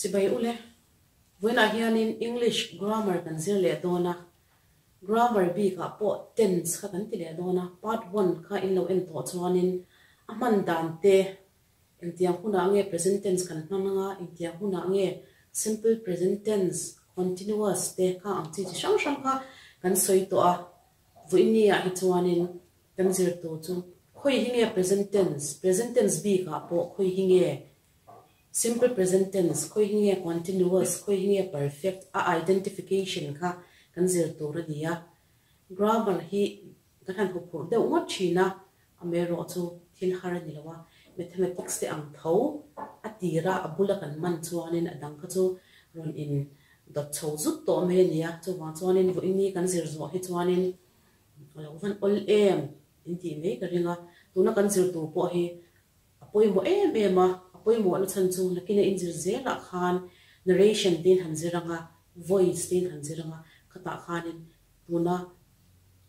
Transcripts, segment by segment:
Chibai ule, vawiinah hianin English grammar kan zir leh dawn a, grammar bikah pawh tense kha kan ti leh dawn a, part one kha in lo en tawh chuanin a hman dan te, engtiang hunah nge present tense kan hmang anga, engtiang hunah nge simple present tense, continuous te kha ang chi chi hrang hrang kha kan sawi tawh a, vawiinni ah hi chuanin kan zir tur chu khawi hi nge present tense, present tense bikah pawh khawi hi nge Simple present tense, khawi hi nge continuous, khawi hi nge perfect a identification kha kan zir tur a ni a. Grammar hi kan han huphurh deuh ngawt thin a, amaherawh chu thil har a ni lo a. Mathematics te ang tho a tira a bula kan man chuanin a dang kha chu rawn in dawt chho zut tawh mai a ni a. Chuvang chuanin vawiini kan zir zawh hi chuanin a lo van awl em in tih mai ka ring a. Tuna kan zir tur pawh hi A pawimawh em em a, a pawimawhna chhan chu nakina inzir zelah khan narration te in han zir ang a, voice te in han zir ang a, khatah khanin tuna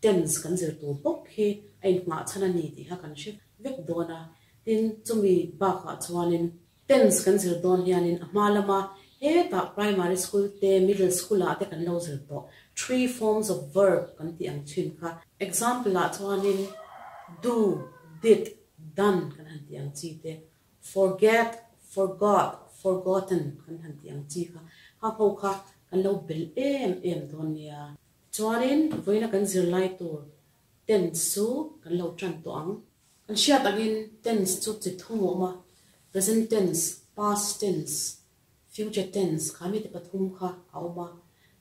tense kan zir tur bawk hi a inhmah chhan a ni tih kha kan hre vek dawn a. Tin, chumi bakah chuanin tense kan zir dawn hianin a hma lama hetah primary school te, middle school ah te kan lo zir tawh three forms of verb kan tih ang thin kha. Example ah chuanin do, did, Done kan han tih ang chi te, forget, forgot, forgotten kan han tih ang chi kha, kha ho kha kan lo bel em em dawn nia. Chuanin vawiina kan zirlai tur tense chu kan lo tan tawh ang. Kan hriat angin tense chu chi thum a awm a, present tense, past tense, future tense kha mite pathum kha a awm a.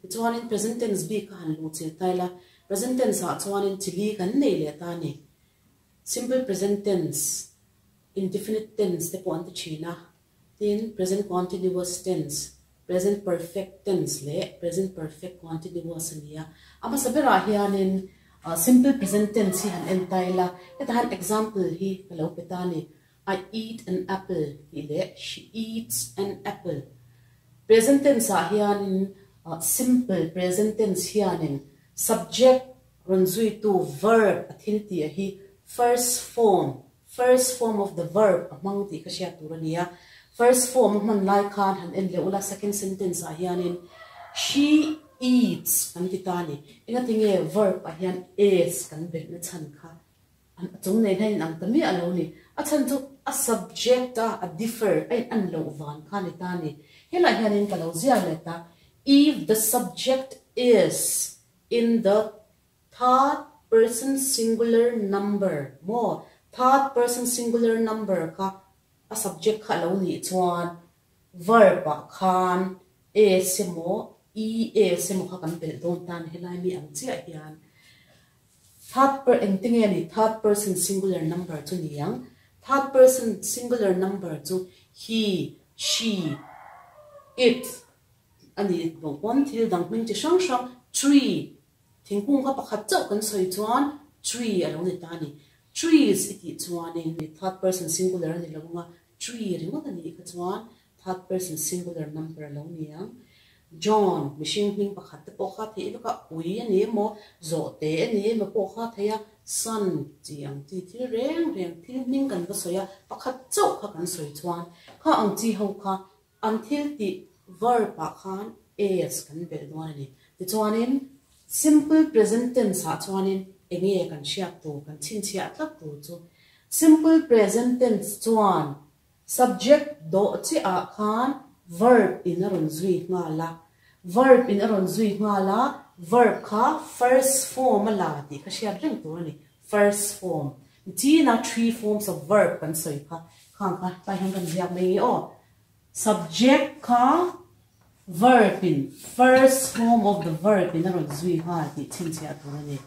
Tichuanin present tense bik kha han luhchilh ta ila, present tense ah chuanin chi li kan nei leh ta a ni. Simple present tense, indefinite tense te pawh an ti thin a, tin present continuous tense, present perfect tense leh present perfect continuous a ni a. A hmasa berah hianin simple present tense hi han en ta ila, hetah hian example hi ka lo pe ta a ni, I eat an apple tih leh she eats an apple. Present tense ah hianin simple present tense hianin subject Rawn zuitu verb a thil tih a hi first form, first form of the verb a hmang tih ka hriat tur a ni a. First form a hman lai khan han en leh ula second sentence ah hianin she eats kan ti ta a ni. Engati nge verb ah hian s kan belhna chhan kha a chung nen hian inang ta miah lo ni. A chhan chu a subject a a differ a in an loh van kha a ni ta a ni. Helaiah hianin ka lo ziak leh ta if the subject is In the third person singular number maw? Third person singular number kha a subject kha a lo nih chuan verb ah khan s emaw es emaw kha kan belh dawn tan helai mi ang chiah hian third per engtinge a ni third person singular number chu ni ang third person singular number chu he, she, it A ni lo pawn thil dang hming chi hrang hrang tree thingkung kha pakhat chauh kan sawi chuan tree a lo ni ta a ni. Trees i tih chuanin third person singular a ni lo ang a, tree ringawt a nih kha chuan third person singular number a lo ni ang. John mihring hming pakhat te pawh kha theih vek a, ui a ni emaw, zawhte a ni emaw pawh kha theih a, sun chi ang chi thil reng reng thil hming kan va sawi a, pakhat chauh kha kan sawi chuan kha ang chi ho kha An thil tih verb ah khan s kan belh dawn a ni. Tichuanin simple present tense ah chuanin enge kan hriat tur, kan chhinchhiah tlat tur chu simple present tense chuan subject dawh chiah ah khan verb in a rawn zui nghal a, verb in a rawn zui nghal a, verb kha first form a la tih kha hriat reng tur a ni, first form. China three forms of verb kan sawi kha khang kha tlai hian kan ziak mai nge aw. Subject kha verb in first form of the verb in a rawn zui nghal tih chhinchhiah tur a ni.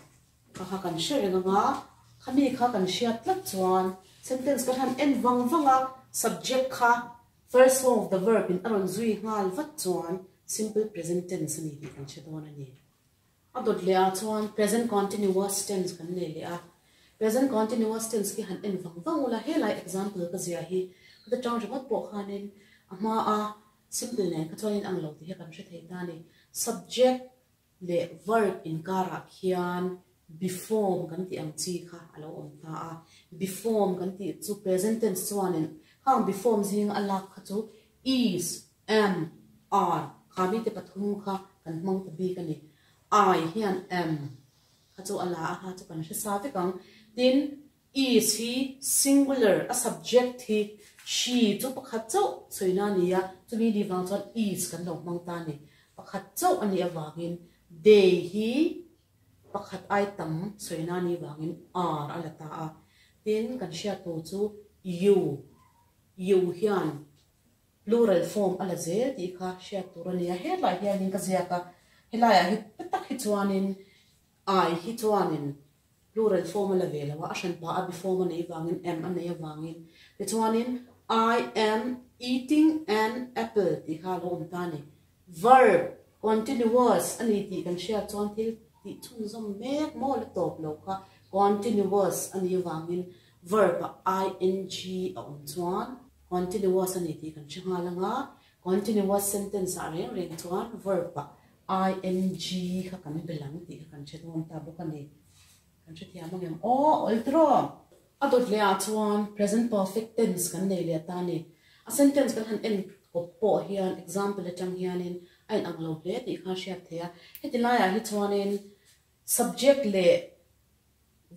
Kha kha kan hre reng ang a, khami kha kan hriat tlat chuan sentence kan han en vang vang a, subject kha first form of the verb in a rawn zui nghal vat chuan simple present tense a ni tih kan hre dawn a ni. A dawt leh ah chuan present continuous tense kan nei leh a, present continuous tense khi han en vang vang ula helai example ka ziah hi ka ti tang ringawt pawh khanin a hma a simple nen kha chuan in ang lo tih hi kan hre thei ta a ni. Subject leh verb inkarah khian be form kan tih ang chi kha a lo awm ta a, be form kan tih chu present tense chuanin khang be form zinga a lak kha chu is. Am, are kha mite pathum kha kan hmang ta bik a ni. I hian am kha chu a la a kha chu kan hre sa vek ang. Tin, is hi singular, a subject hi she chu pakhat chauh sawina a ni a, chumi ni vang chuan is kan lo hmang ta a ni. Pakhat chauh a nih avangin they hi pakhat ai tam sawina a nih vangin are a la ta a. Tin, kan hriat tur chu you, you hian Plural form a la zel tih kha hriat tur a ni a, hetlai hianin ka ziak a, helaiah hi tak hi chuanin I hi chuanin plural form a la ve lo a, a hranpa a be form a neih vangin am a nei avangin tichuanin I am eating an apple tih kha a lo awm ta a ni. Verb continuous a ni tih kan hriat chuan thil tih chhunzawm mek maw la tawp lo kha continuous a nih avangin verb ah ing a awm chuan Continuous a ni tih kan hre nghal ang a, continuous sentence ah reng reng chuan verb ah ing kha kan bel ang tih kha kan hre dawn ta bawk a ni. Kan hre thiam ang em? Aw, awltiraw! A dawt leh ah chuan present perfect tense kan nei leh ta a ni. A sentence kan han en kawp pawh hian example atang hianin a inang lo hle tih kha a hriat theih a. Heti laiah hi chuanin subject leh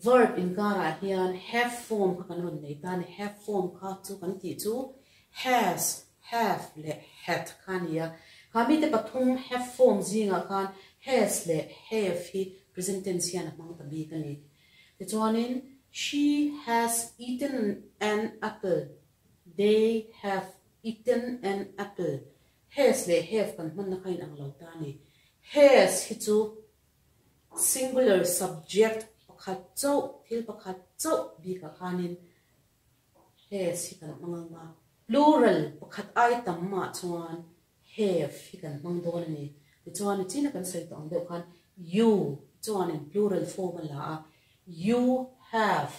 Verb inkarah hian have form kha kan rawn nei ta a ni. Have form kha chu kan tih chu has, have leh had kha a ni a. Kha mite pathum have form zingah khan has leh have hi present tense hian a hmang ta bik a ni. Tichuanin she has eaten an apple, they have eaten an apple. Has leh have kan hmanna kha inang lo ta a ni. Has hi chu Singular subject pakhat chauh, thil pakhat chauh bikah khanin has hi kan hmang ang a. Plural pakhat ai tam mah chuan have hi kan hmang dawn a ni. Tichuan nichina kan sawi tawh ang deuh khan you chuanin plural form a la a, you have,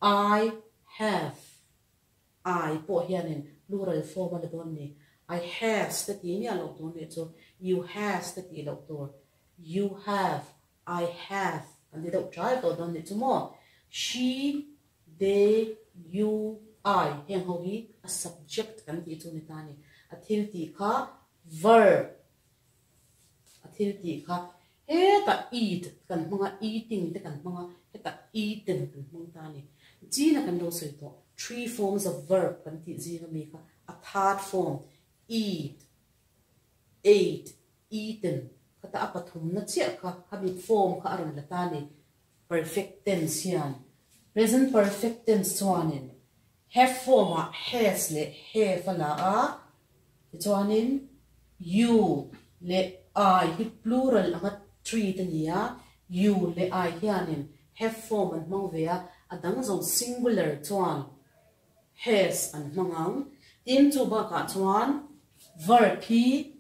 I have. I pawh hianin plural form a la dawn ni. I has te tih miah loh tur nih chu you has te tih loh tur. You have, I have kan ti deuh ṭai tawh dawn nih chu maw. She, they, you, I heng ho hi a subject kan tih chu ni ta a ni. A thil tih kha verb. A thil tih kha hetah eat kan hmang a, eating te kan hmang a, hetah eaten kan hmang ta a ni. China kan lo sawi tawh, three forms of verb kan tih zing ami kha a third form eat, ate, eaten khata a pathumna chiah kha khami form kha a rawn la ta a ni. Perfect tense hian present perfect tense chuanin have form ah has leh have a la a, Tichuanin you leh I hi plural anga treat a ni a, you leh I hianin have form an hmang ve a, a dang zawng singular chuan has an hmang ang. Tin, chu bakah chuan verb hi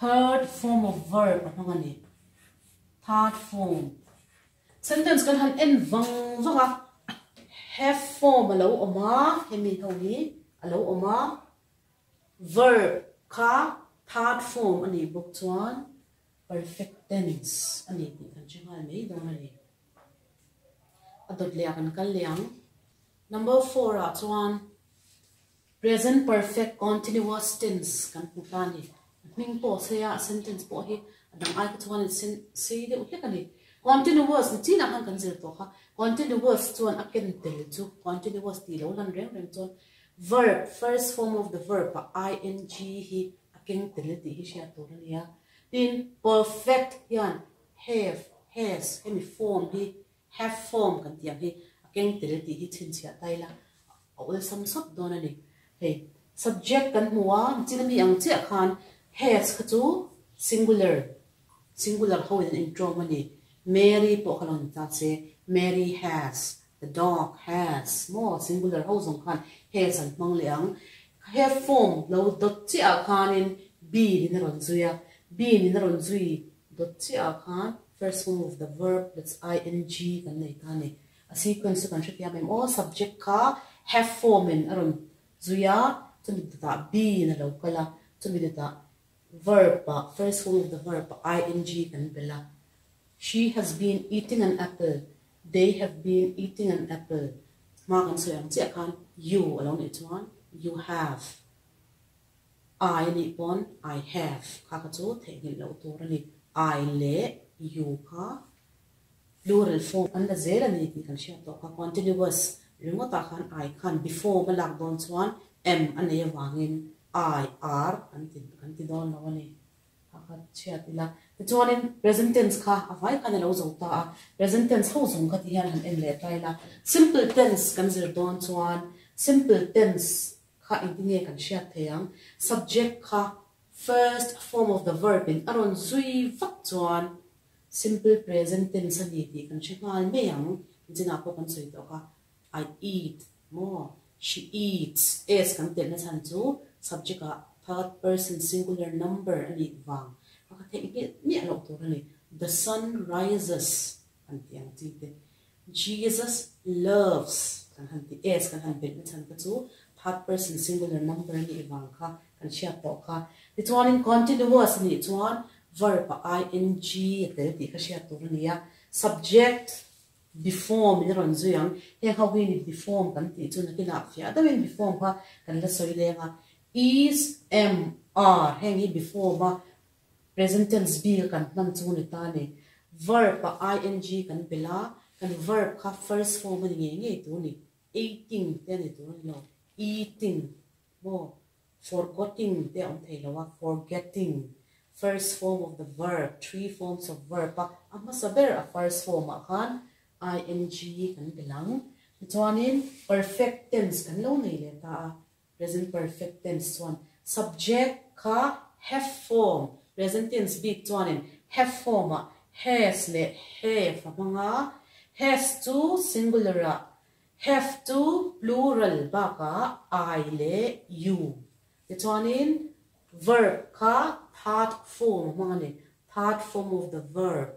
third form of verb a hmang a ni, third form. Sentence kan han en vang vang a, have form a lo awm a, hemi ho hi a lo awm a. Verb kha third form a nih bawk chuan perfect tense a ni tih kan hre nghal mai dawn a ni. A dawt leh ah kan kal leh ang. Number four ah chuan present perfect continuous tense kan hmu ta a ni. A hming pawh a sei a, a sentence pawh hi a dang ai kha chuan in sei deuh hlek a ni. Continuous ni chinah khan kan zir tawh kha. Continuous chuan a ken tel chu continuous tih lo lan reng reng chuan Verb, first form of the verb ah ing hi a keng tel tih hi hriat tur a nia. Tin, perfect hian have, has hemi form hi, have form kan tih ang hi a keng tel tih hi chhinchhiah ta ila a awlsam sawt dawn a ni. Hei, subject kan hmu a, nichin ami ang chiah khan has kha chu singular, singular ho in an intawm a ni. Mary pawh kha lo ni ta se, Mary has. The dog has maw singular ho zawng khan has an hmang leh ang. Have form lo dawt chiah ah khanin be in a rawn zui a, be in a rawn zui dawt chiah ah khan first form of the verb plus ing kan nei ta a ni. A sequence chu kan hrethiam em aw, subject kha have form in a rawn zui a, chumi dawtah be in a lo kal a, chumi dawtah verb ah first form of the verb ah ing kan belh a. She has been eating an apple They have been eating an apple hma kan sawi ang chiah khan you a lo nih chuan you have, I anih pawn I have kha kha chu theihnghilh loh tur a ni. I leh you kha plural form an la zel a ni tih kan hriat tawh kha. Continuous ringawtah khan I khan be form a lak dawn chuan am a nei avangin I are kan ti kan ti dawn lo a ni. Kha kha chhiat ila. Tichuanin present tense kha a vai khan a lo zo ta a, present tense ho zawng kha ti hian han en leh ta ila. Simple tense kan zir dawn chuan simple tense kha engtin nge kan hriat thei ang? Subject kha first form of the verb in a rawn zui vak chuan simple present tense a ni tih kan hre nghal mai ang. Engchinah pawh kan sawi tawh kha I eat maw? She eats, s kan telhna chhan chu subject ah third person singular number a nih vang a ka theih nghilh miah loh tur a ni. The sun rises kan tih ang chi te. Jesus loves kan han tih, s kan han belhna chhan kha chu third person singular number a nih vang kha kan hriat tawh kha. Tichuanin continuous a nih chuan verb ah ing a tel tih kha hriat tur a ni a. Subject Be form in a rawn zui ang. Heng ho hi ni be form kan tih chu nakinah fiah deuhin be form kha kan la sawi leng a. Is, am, are heng hi be form a present tense bik a kan hman chu ni ta ni. Verb ah ing kan belh a, kan verb kha first form a ni ngei ngei tur ni. Eighting te a ni tur a ni lo. Eating maw? Forgotting te a awm thei lo a, forgetting, first form of the verb, three forms of verb a, a hmasa ber a first form ah khan ing kan be lang. Tichuanin perfect tense kan lo nei leh ta a, present perfect tense chuan subject kha have form, present tense bik chuanin have form ah has leh have a hmang a, has chu singular ah Have chu plural bakah I leh you. Tichuanin verb kha third form a hmang a ni, third form of the verb.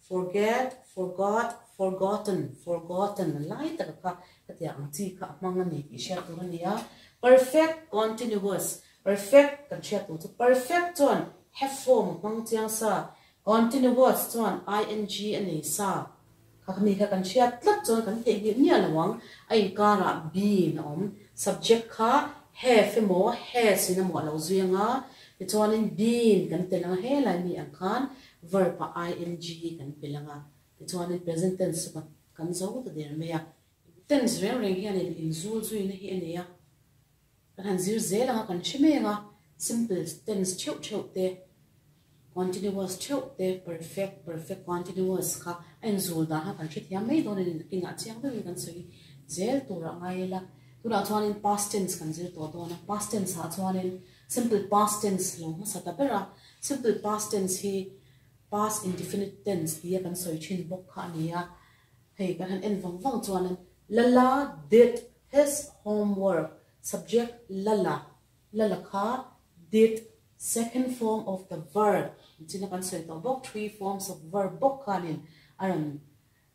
Forget, forgot, forgotten, forgotten a lai taka kha hetiang ang chi kha a hmang a ni tih hriat tur a ni a. Perfect continuous, perfect kan hriat tur chu perfect chuan have form a hmang chiang sa, continuous chuan ing a nei sa. Kha mi kha kan hriat tlat chuan kan theihnghilh miah lo ang. A inkarah been a awm. Subject kha have emaw has in emaw a lo zui ang a, tichuanin been kan tel ang a, helai mi ang khan verb ah ing kan pel ang a, tichuanin present tense chu kan zo ta der mai a. Tense reng reng hianin inzul zuina hi a nei a, Kan han zir zel ang a, kan hre mai ang a, simple tense theuh theuh te, continuous theuh te, perfect, perfect continuous kha a inzul dan kha kan hrethiam mai dawn a ni, nakinah chiang deuhin kan sawi zel turah ngai ila. Tunah chuanin past tense kan zir tawh dawn a, past tense ah chuanin simple past tense lo hmasa ta ber a, simple past tense hi past indefinite tense tia kan sawi thin bawk kha a ni a, hei kan han en vang vang chuanin Lala did his homework, subject Lala, Lala kha did second form of the verb, china kan sawi tawh bawk three forms of verb bawk khanin a rawn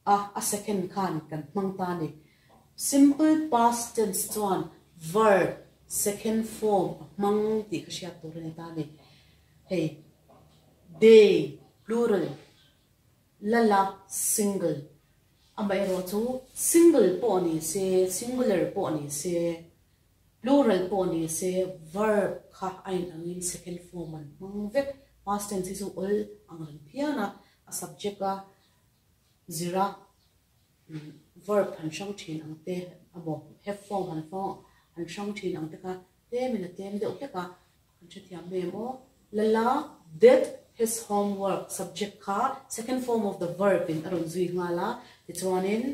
a, a second khan kan hmang ta a ni. Simple past tense chuan verb second form a hmang tih ka hriat tur a ni ta a ni. Hei they plural Lala single Amaherawh chu single pawh ni se, singular pawh ni se, plural pawh ni se verb kha a inangin second form an hmang vek. Past tense hi chu awl ang reng phian a, a subject a zira verb han hrang thin ang te emaw have form han han hrang thin ang te kha tlemin a tlem deuh hlek a. An hrethiam mai em aw? Lala did his homework subject kha second form of the verb in a rawn zui nghal a, tichuanin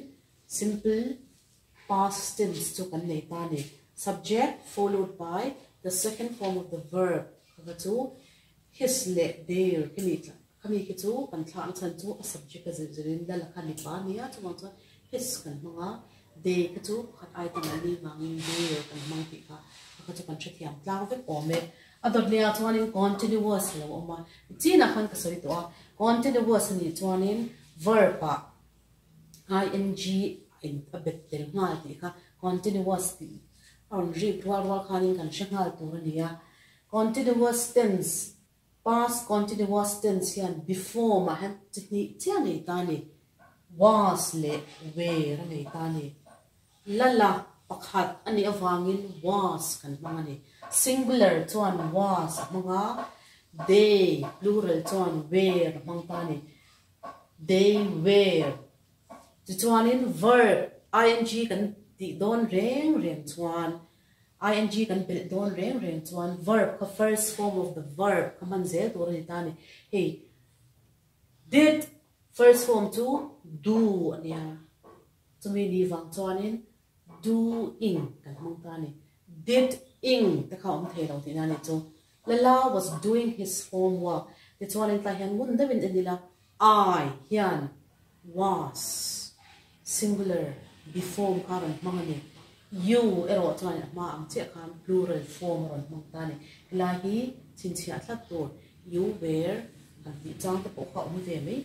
simple past tense chu kan nei ta a ni. Subject followed by the second form of the verb kha kha chu his leh their khi nih khami khi chu kan thlakna chhan chu a subject a zir zirin Lala kha mipa a nia chuvang chuan his kan hmang a, they kha chu pakhat item an nih vangin their kan hmang tih kha kha chu kan hrethiam tlang vek awm e. A dawt leh ah chuanin continuous a lo awm a, chinah khan ka sawi tawh a, continuous a nih chuanin verb ah ing in a bet tel nghal tih kha continuous tih a rawn rik rual rual khanin kan hre nghal tur a ni a. Continuous tense, past continuous tense hian be form ah hian chi hnih chiah a nei ta a ni, was leh were a nei ta a ni. Lala. Pakhat a nih avangin was kan hmang a ni. Singular chuan was a hmang a, they plural chuan were a hmang ta a ni. They were. Tichuanin verb ing kan tih dawn reng reng chuan ing kan belh dawn reng reng chuan verb kha first form of the verb kha hman zel tur a ni ta a ni. Hei did first form chu do a nia. Chumi ni vang chuanin doing kan hmang ta a ni. Did ing te kha awm thei lo tihna a ni chu. Lala was doing his homework tichuanin tlai hian ngun deuhin en ila I hian was singular be form kha a rawn hmang a ni. You erawh chuanin a hma ang chiah khan plural form a rawn hmang ta a ni. Helai hi chhinchhiah tlat tur you were han tih chang te pawh kha awm ve mai.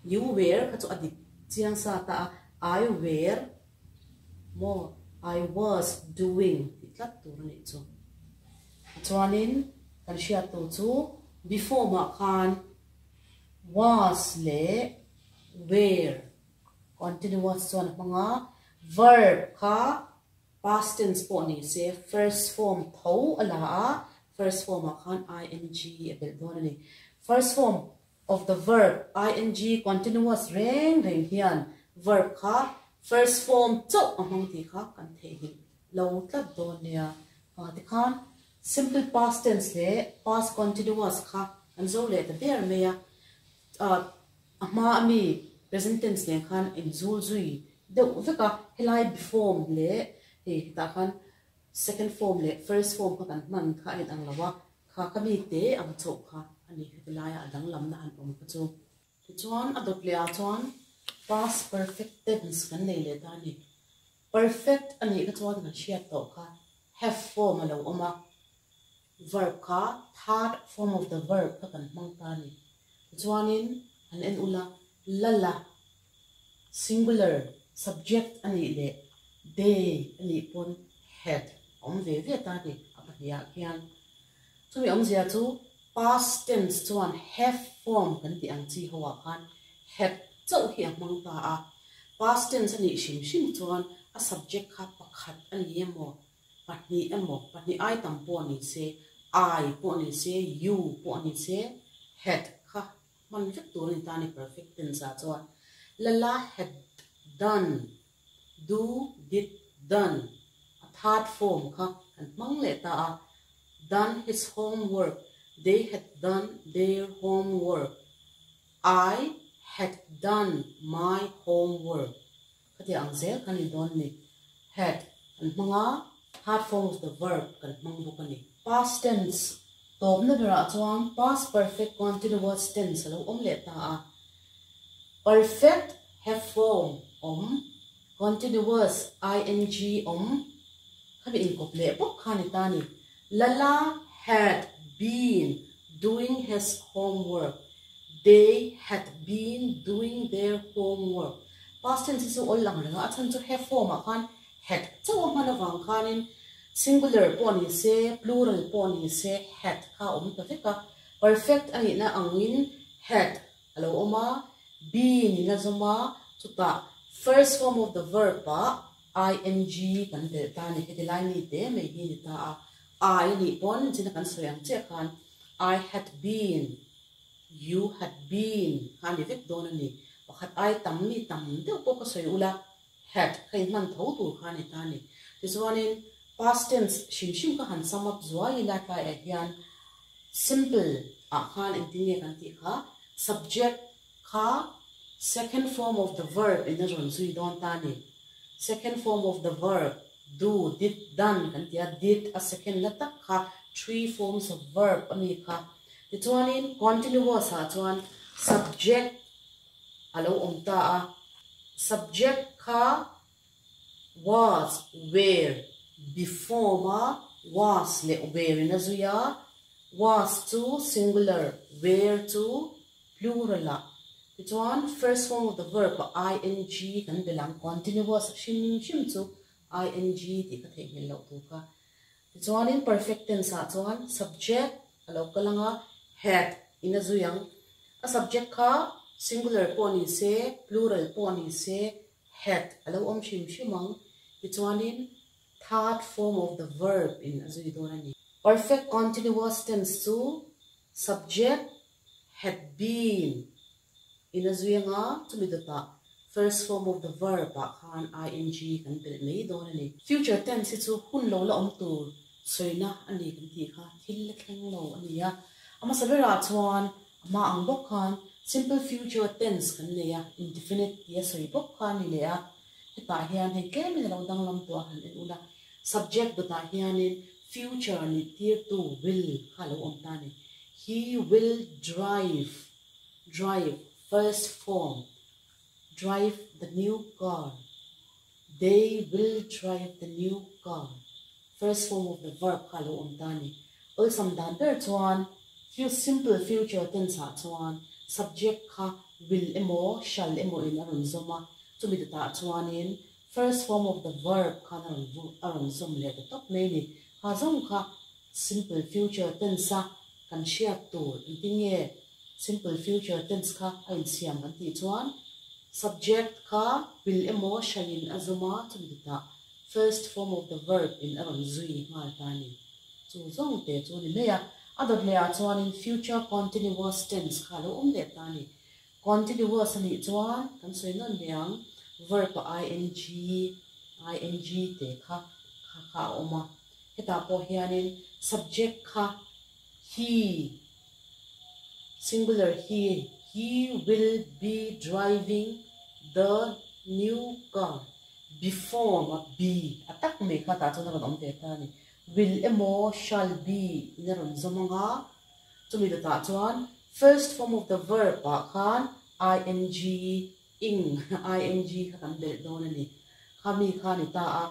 You were kha chu a dik chiang sa ta a, I were maw I was doing tih tlat tur a nih chu. Chuanin kan hriat tur chu before mah khan was leh were continuous chuan a hmang a, verb kha past tense pawh ni se first form tho a la a, first form ah khan ing a belh dawn a ni. First form of the verb ing continuous reng reng hian verb kha first form chauh a hmang tih kha kan theihnghilh lo tlat dawn nia. Tikhan simple past tense leh past continuous kha an zo leh ta der mai a. A hma ami present tense nen khan inzul zui deuh vek a, helai be form leh hei hetah khan second form leh first form kha kan hman kha a inang lo a, Kha ka mi te ang chauh kha a ni heti laia a danglamna han awm kha chu. Tichuan a dawt leh ah chuan past perfect tense kan nei leh ta a ni. Perfect a nih kha chuan kan hriat tawh kha have form a lo awm a, verb kha third form of the verb kha kan hmang ta a ni. Tichuanin han en ula lala singular subject a nih leh they a nih pawn had a awm ve ve ta a ni a pahniha khian. Chumi awmzia chu past tense chuan have form kan tih ang chi ho ah khan had chauh hi a hmang ta a. Past tense a nih hrim hrim chuan a subject kha pakhat a ni emaw, pahnih emaw, pahnih ai tam pawh ni se, I pawh ni se, you pawh ni se, had kha hman vek tur a ni ta a ni perfect tense ah chuan. Lala had done, do, did, done a third form kha kan hmang leh ta a, done his homework, they had done their homework, I had done my homework Khatiang ang zel kha ni dawn ni. Had kan hmang a, third form of the verb kan hmang bawk a ni. Past tense tawpna berah chuan past perfect continuous tense a lo awm leh ta a. Perfect have form awm, continuous ing awm, khami inkawp leh bawk kha ni ta a ni. Lala had been doing his homework. They had been doing their homework. Past tense hi chu awl lang reng a, a chhan chu he form ah khan had chauh a hman avang khanin singular pawh ni se, plural pawh ni se had kha a awm ta vek a. Perfect a nihna angin had a lo awm a, been in a zawm a, chutah first form of the verb ah ing kan belh ta a ni. Heti lai mi te mai hi ni ta a, I nih pawn zina kan sawi ang chiah khan I had been. You had been kha a ni vek dawn a ni. Pakhat ai tam mi tam deuh pawh ka sawi ula, had kha inhman tho tur kha a ni ta a ni. Tichuanin past tense hrim hrim ka han sum up zuai ila tlaiah hian simple ah khan engtin nge kan tih kha subject kha second form of the verb in a rawn zui dawn ta a ni. Second form of the verb do, did, done kan ti a, did a second na tak kha three forms of verb a mi kha. Tichuanin continuous ah chuan subject a lo awm ta a, subject kha was, were, be form a was leh were in a zui a, was chu singular, were chu plural ah. Tichuan first form of the verb ah ing kan belh ang, continuous hrim hrim chu ing tih ka theihnghilh loh tur kha. Tichuanin perfect tense ah chuan subject a lo kal ang a, had in a zui ang. A subject kha singular pawh ni se, plural pawh ni se, had a lo awm hrim hrim ang. Tichuanin third form of the verb in a zui dawn a ni. Perfect continuous tense chu subject had been in a zui anga chumi dawtah first form of the verb ah khan ing kan belh mai dawn a ni. Future tense hi chu hun lo la awm tur sawina a ni kan tih kha thil la thleng lo a ni a. A hmasa berah chuan a hma ang bawk khan simple future tense kan nei a, indefinite tia sawi bawk kha a ni leh a. Hetah hian hei tlemin a lo danglam tawh a han en ula, subject dawtah hianin future nih tirtu will kha a lo awm ta a ni. He will drive, drive, first form, drive the new car, they will drive the new car, first form of the verb kha a lo awm ta a ni. Awlsam dan ber chuan simple future tense ah chuan subject kha will emaw shall emaw in a rawn zawm a, chumi dawtah chuanin first form of the verb khan a rawn a rawn zawm leh ta tawp mai a ni. Kha zawng kha simple future tense a kan hriat tur engtin nge simple future tense kha a insiam kan tih chuan subject kha will emaw shall in a zawm a, chumi dawtah first form of the verb in a rawn zui nghal ta a ni. Chu zawng te chu a ni mai a. A dawt leh ah chuanin future continuous tense kha a lo awm leh ta a ni. Continuous a nih chuan kan sawi nawn leh ang, verb a ing, ing te kha kha kha a awm a. Hetah pawh hianin subject kha he, singular he, he will be driving the new car. Be form a be a tak mai kha tah chuan a rawn awm ve ta a ni. Will emaw shall be in a rawn zawm ang a, chumi dawtah chuan first form of the verb ah khan ing, ing, ing kha kan belh dawn a ni. Kha mi kha a ni ta a,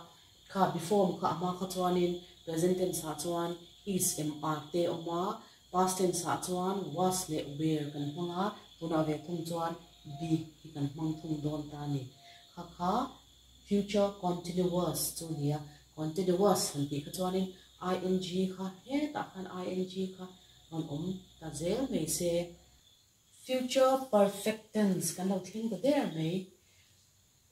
kha be form kha a hma kha chuanin present tense ah chuan is em are te a awm a, past tense ah chuan was leh were kan hmang a, tunah ve thung chuan be hi kan hmang thung dawn ta a ni. Kha kha future continuous chu a ni a, continuous han tih kha chuanin ing kha hetah khan ing kha rawn awm ta zel mai se. Future perfect tense kan lo thleng ta der mai.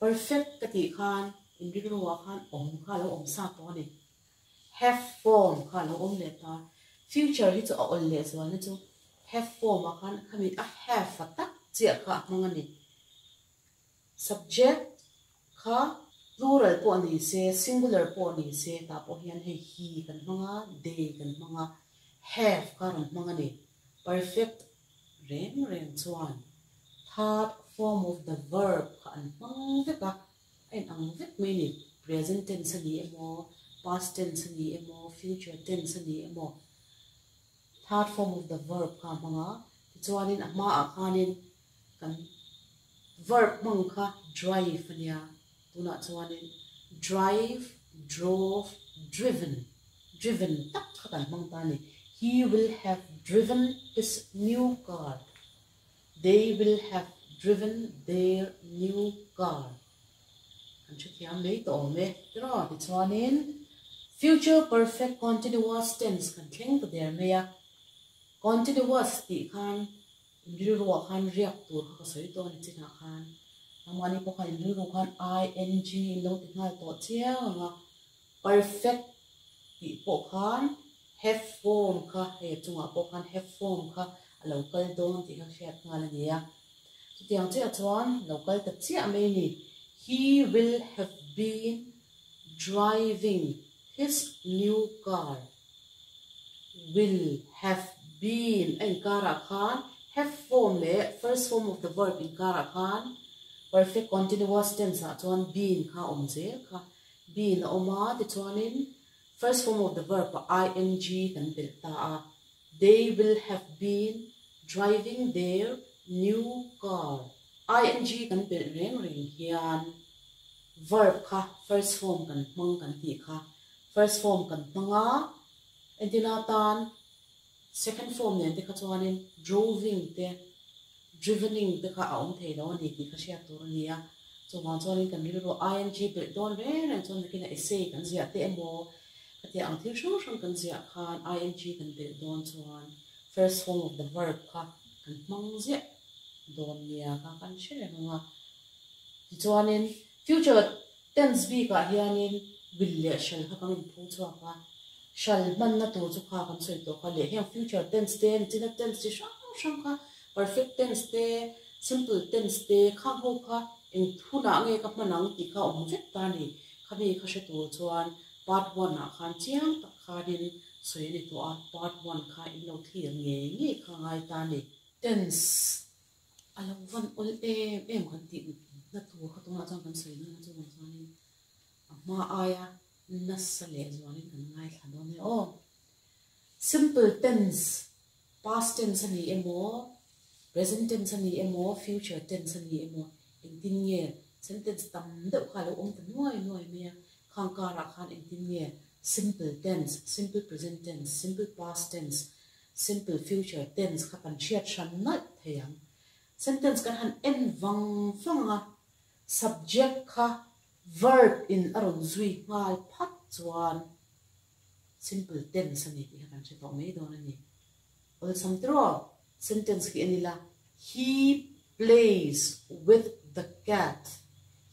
Perfect ka tih khan inrilruah khan awm kha a lo awm sa tawh a ni. Have form kha a lo awm leh ta. Future hi chu a awl leh zualna chu have form ah khan khami a have a tak chiah kha a hmang a ni. Subject kha plural pawh ni se, singular pawh ni se tah pawh hian hei he kan hmang a, they kan hmang a, have kha a rawn hmang a ni. Perfect reng reng chuan third form of the verb kha an hmang vek a, a inang vek mai a ni. Present tense a ni emaw, past tense a ni emaw, future tense a ni emaw, third form of the verb kha a hmang a, tichuanin a hmaah khanin kan verb hmang kha drive a nia, tunah chuanin drive, drove, driven, driven tak kha kan hmang ta a ni. He will have driven his new car. They will have driven their new car. Kan hrethiam mai tawh awm e. Tiraw tichuanin future perfect continuous tense kan thleng ta der mai a. Continuous tih khan inrilruah khan riak tur kha ka sawi tawh a ni chinah khan. Nangmahni pawh khan inrilru khan ing in lo ti nghal tawh chiang ang a. Perfect tih pawh khan have form kha hei a chungah pawh khan have form kha a lo kal dawn tih kha hriat nghal a ni a. Chutiang chiah chuan lo kal ta chiah mai a ni. He will have been driving his new car. Will have been a inkarah khan have form leh first form of the verb inkarah khan perfect continuous tense ah chuan been kha a awm zel kha. Been a awm a, tichuanin first form of the verb ah ing kan belh ta a. They will have been driving their new car. Ing kan belh reng reng hian verb kha first form kan hmang kan tih kha first form kan hmang a, entirna atan second form nen te kha chuanin droving te drivening te kha a awm thei lo a ni tih kha hriat tur a ni a. Chuvang chuanin kan rilru ing belh dawn reng reng chuan nakin a essay kan ziah te emaw khatiang ang thil hrang hrang kan ziah khan ing kan belh dawn chuan first form of the verb kha kan hmang ziah dawn nia kha kan hre reng ang a. Tichuanin future. Tense bikah hianin will leh shall kha kan inphu chhuak a, shall hmanna tur chu kha kan sawi tawh kha leh heng future tense te, nichina tense chi hrang hrang kha, perfect tense te, simple tense te khang ho kha eng thunah nge ka hman ang tih kha awm vek ta a ni. Khami kha hre tur chuan part one ah khan chiang tak khanin sawi a ni tawh a, part one kha in lo thlir ngei ngei kha ngai ta a ni. Tense A lo van awl em em kan tih na tur kha tunah chuan kan sawi dawn a chuvang chuanin a hma aia nasa leh zualin kan ngaithla dawn e aw. Simple tense, past tense a ni emaw, present tense a ni emaw, future tense a ni emaw engtin nge sentence tam deuh kha a lo awm ta nuai nuai mai a, khang karah khan engtin nge simple tense, simple present tense, simple past tense Simple future tense kha kan hriat hran nalh thei ang. Sentence kan han en vang vang a, subject kha verb in a rawn zui nghal phat chuan simple tense a ni tih kha kan hre tawh mai dawn a ni. Awlsam tiraw? Sentence khi en ila, He plays with the cat.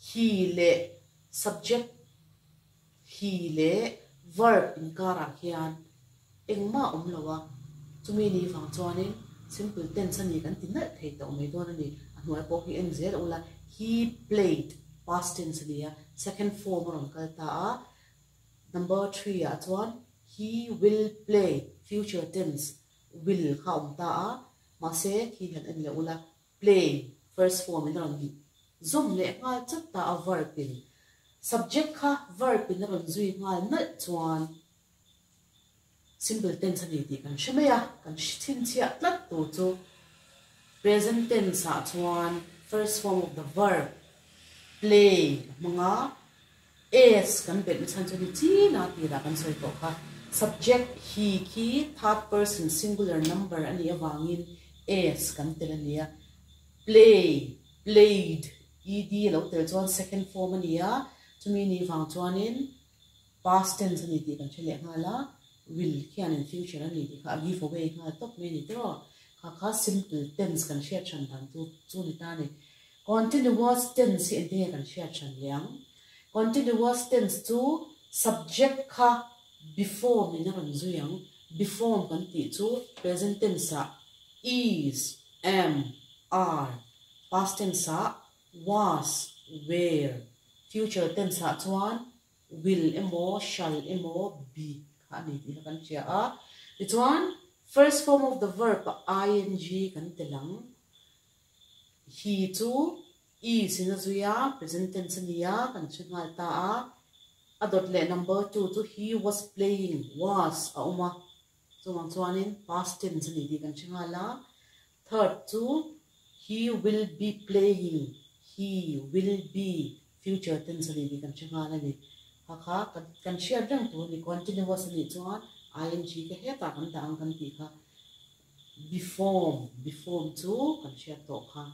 He leh subject He leh verb inkarah hian engmah awm lo a, chumi ni vang chuanin simple tense a ni kan ti nalh thei tawh mai dawn a ni. A hnuai pawh hi en zel ula, he played past tense a ni a, second form a rawn kal ta a, number three ah chuan he will play future tense will kha a awm ta a, mahse khi hian en leh ula, Play, first form in a rawn zawm leh nghal chat ta a verb in. Subject kha verb in a rawn zui nghal nalh chuan simple tense a ni tih kan hre mai a, kan chhinchhiah tlat tur chu present tense ah chuan first form of the verb play a hmang a, S kan belh na chhan chu ni chin a tirah kan sawi tawh kha. Subject he khi third person singular number a nih avangin S kan tel a nia. Play, played, ed a lo tel chuan second form a ni a, chumi nih vang chuanin past tense a ni tih kan hre leh nghal a, will khianin future a ni tih kha a give away nghal tawp mai a ni tiraw. Kha kha simple tense kan hriat hran dan chu chu ni ta a ni. Continuous tense hi engtin nge kan hriat hran leh ang? Continuous tense chu subject kha be form in a rawn zui ang. Be form kan tih chu present tense ah is, am, are, past tense ah was, were, future tense ah chuan will emaw shall emaw be kha a ni tih kha kan hria a. Tichuan first form of the verb ah ing kan tel ang. He chu is in a zui a, present tense a ni a, kan hre nghal ta a. A dawt leh number two chu he was playing, was a awm a, chuvang chuanin past tense a ni tih kan hre nghal a. Third chu he will be playing, he will be future tense a ni tih kan hre nghal a ni. Kha kha kan hriat reng tur a ni, continuous a nih chuan ing te hetah kan dah ang kan tih kha. Be form, be form chu kan hriat tawh kha.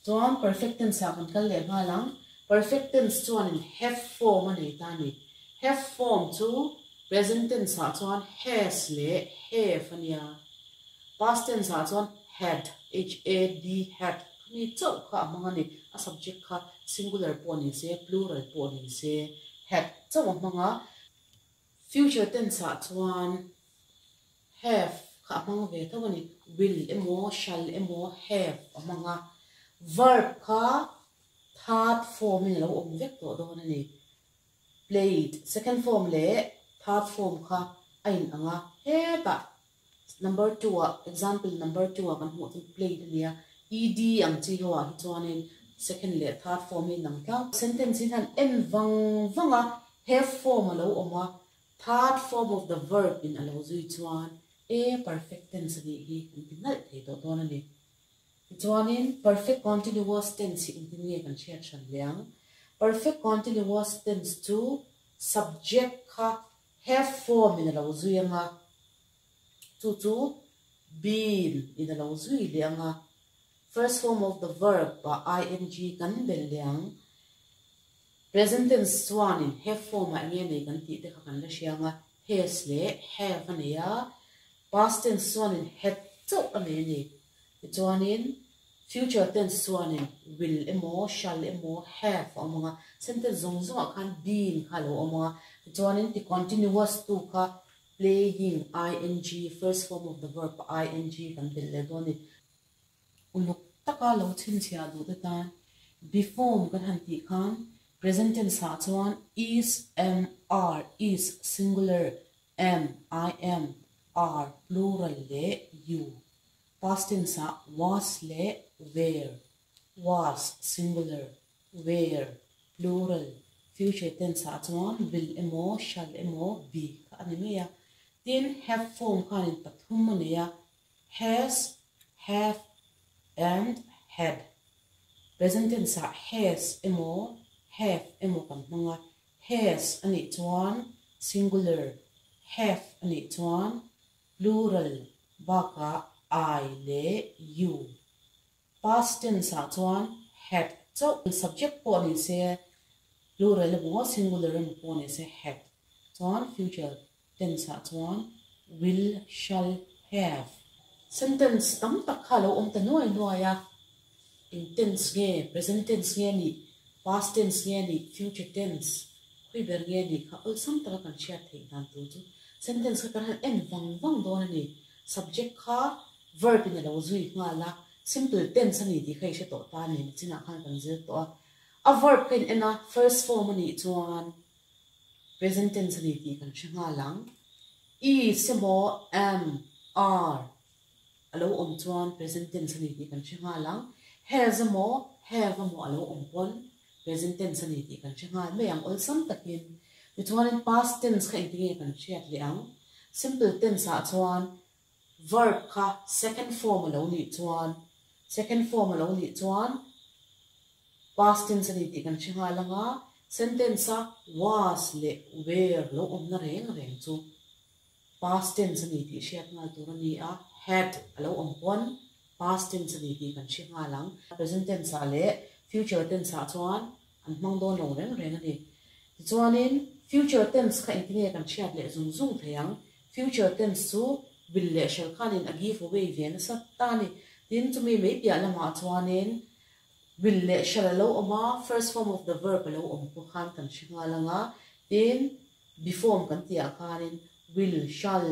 Chuan perfect tense ah kan kal leh nghal ang. Perfect tense chuanin have form a nei ta a ni. Have form chu present tense ah chuan has leh have a nia. Past tense ah chuan had, h-a-d, had, khami chauh kha a hmang a ni. A subject kha singular pawh ni se, plural pawh ni se, had chauh a hmang a. Future tense ah chuan have kha a hmang ve tho a ni. Will emaw, shall emaw have a hmang a. Verb kha third form in a lo awm vek tawh dawn a ni. Played, second form leh third form kha a inang a. Hetah Number two ah, example number two ah kan hmuh chu played a nia. Ed ang chi ho ah hi chuanin second leh third form hi inang tlang. Sentence hi hian en vang vang a, have form a lo awm a, third form of the verb in a lo zui chuan e perfect tense a nih hi kan ti nalh thei tawh dawn a ni. Tichuanin perfect continuous tense hi engtin nge kan hriat hran leh ang? Perfect continuous tense chu subject kha Have form in a lo zui ang a, chu chu been in a lo zui leh ang a, first form of the verb ah ing kan bel leh ang. Present tense chuanin have form ah enge nei kan tih te kha kan la hria ang a, has leh have a nei a, past tense chuanin had chauh a nei a ni. Tichuanin. Future tense chuanin will emaw, shall emaw, have a awm ang a, sentence zawng zawngah khan being kha a lo awm ang a, tichuanin ti continuous tu kha playing, ing, first form of the verb ing kan belh leh dawn a ni. Uluk taka lo chhinchhiah duh te tan be form kan han tih khan present tense ah chuan is, am, are, is, singular, am, I am, are, plural leh you. Past tense ah was leh were, was, singular, were, plural, future tense ah chuan will emaw shall emaw be kha a ni mai a. Tin, have form khanin pathum a nei a, has, have and had. Present tense ah has emaw have emaw kan hmang a, has a nih chuan singular, have a nih chuan plural bakah I leh you. Past tense ah chuan had chauh subject pawh ni se plural emaw singular emaw pawh ni se had chuan future tense ah chuan will, shall, have. Sentence tam tak kha a lo awm ta nuai nuai a, eng tense nge, present tense nge nih, past tense nge nih, future tense khawi ber nge nih kha awlsam taka kan hriat theih dan tur chu sentence kha kan han en vang vang dawn a ni. Subject kha verb in a lo zui nghal a, simple tense a ni tih kha i hre tawh ta a ni, nichinah khan kan zir tawh a. A verb kha in en a, first form a nih chuan present tense a ni tih kan hre nghal ang. Is emaw am, are a lo awm chuan present tense a ni tih kan hre nghal ang. Has emaw have emaw a lo awm pawn present tense a ni tih kan hre nghal mai ang awlsam takin. Tichuanin past tense kha engtinge kan hriat leh ang? Simple tense ah chuan verb kha second form a lo nih chuan second form a lo nih chuan past tense a ni tih kan hre nghal ang a, sentence a was leh were lo awmna reng reng chu past tense a ni tih hriat nghal tur a ni a, had a lo awm pawn past tense a ni tih kan hre nghal ang. Present tense ah leh future tense ah chuan an hmang dawn lo reng reng a ni. Tichuanin future tense kha engtinge kan hriat leh zung zung thei ang? Future tense chu will leh shall khanin a give away ve nasa ta a ni. Tin, chumi mai piah lamah chuanin will leh shall a lo awm a, first form of the verb a lo awm pawh khan kan hre nghal ang a. Tin, be form kan tihah khanin will, shall,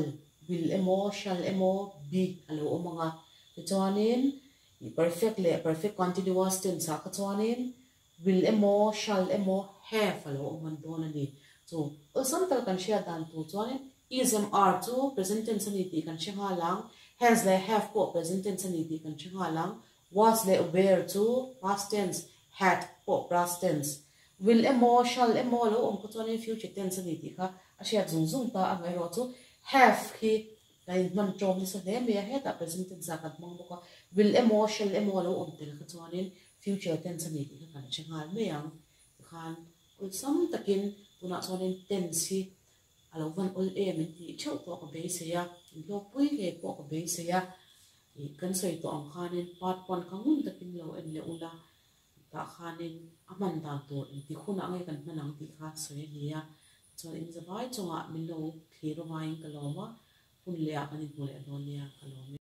will emaw, shall emaw, be a lo awm ang a. Tichuanin perfect leh perfect continuous tense ah kha chuanin Will emaw, shall emaw, have a lo awm an dawn a ni. Chu awlsam taka kan hriat dan tur chuanin is em are chu present tense a ni tih kan hre nghal ang, has leh have pawh present tense a ni tih kan hre nghal ang, was leh were chu past tense, had pawh past tense. Will emaw, shall emaw a lo awm kha chuanin future tense a ni tih kha a hriat zung zung ta a, amaherawh chu have hi Kan inhman ṭawm nasa hle mai a, hetah present tense ah kan hmang bawk a, will emaw shall emaw a lo awm tel kha chuanin future tense a ni tih kha kan hre nghal mai ang. Tikhan awlsam takin tunah chuanin tense hi a lo van awl em in tih theuh pawh ka beisei a, inhlawkpui ngei pawh ka beisei a, ih kan sawi tawh ang khanin part one kha ngun takin lo en leh ula, tah khanin a hman dan tur engti hunah nge kan hman ang tih kha sawi a ni a, Chuan in zavai chungah min lo thlir avangin ka lawm a, hun lehah kan inhmu leh dawn nia ka lawm e.